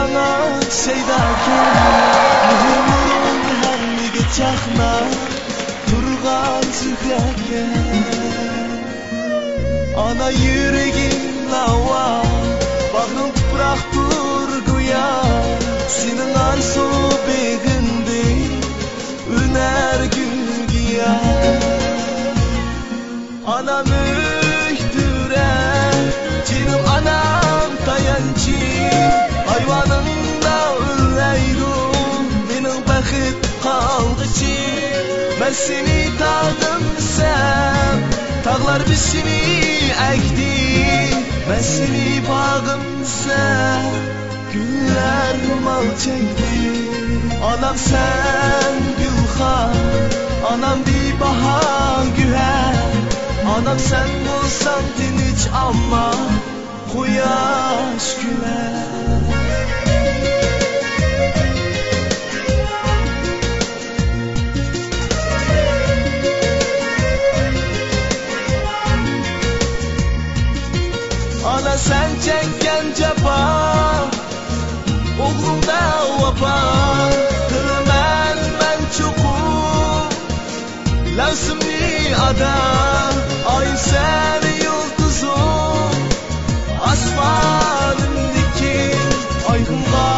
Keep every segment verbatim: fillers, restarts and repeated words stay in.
ئانا شەيداكەن، مېھرىڭ ھەممىگە چاقناپ تۇرغان زۆھرەكەن. ئانا يۈرىكىڭ لاۋا، باغرىڭ تۇپراقتۇر گويا، سېنىڭ ئارزۇ بېغىڭدىن ئۈنەر گۈل گىياھ. ئانام ئۆي تۆرە، جېنىم ئانام تايانچىم، ئايۋانىڭدا ئۈنلەيدۇ مېنىڭ بەخت قالغۇچىم. مەن سېنى تاغىمسەن، تاغلار بېشىنى ئەگدى. مەن سېنى باغىمسەن، گۈللەر مال چەكتى. ئانام سەن گۈلخان، ئانام بىباھا گۆھەر. ئانام سەن بولساڭ تىنچ ئامما، قۇياش كۈلەر. ئانا سەن چەككەن جاپا، ئوغلۇڭدا ۋاپا قىلىمەن مەن چوقۇم. لەۋزىمنى ئادا، ئاي سەن يۇلتۇزۇم، ئاسمانىمدىكى ئايغىڭغا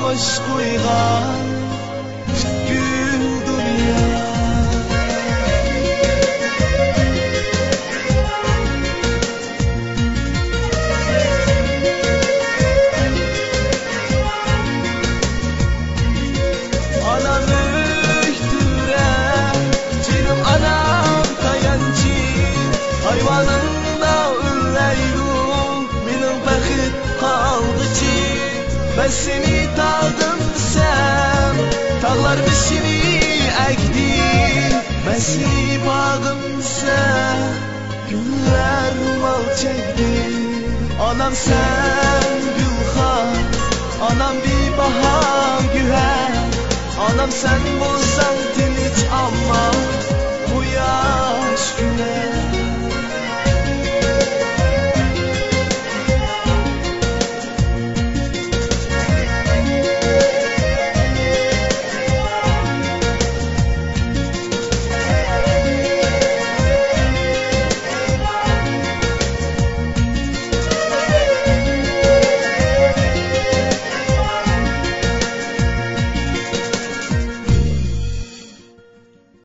باش قويغان پۈتكۈل دۇنيا. ئانام ئۆي تۆرە، جېنىم ئانام تايانچىم، ئايۋانىڭدا ئۈنلەيدۇ مېنىڭ بەخت قالغۇچىم. مەن سېنى تاغىمسەن، تاغلار بېشىنى ئەگدى. مەن سېنى باغىمسەن، گۈللەر مال چەكتى. ئانام سەن گۈلخان، ئانام بىباھا گۆھەر. ئانام سەن بول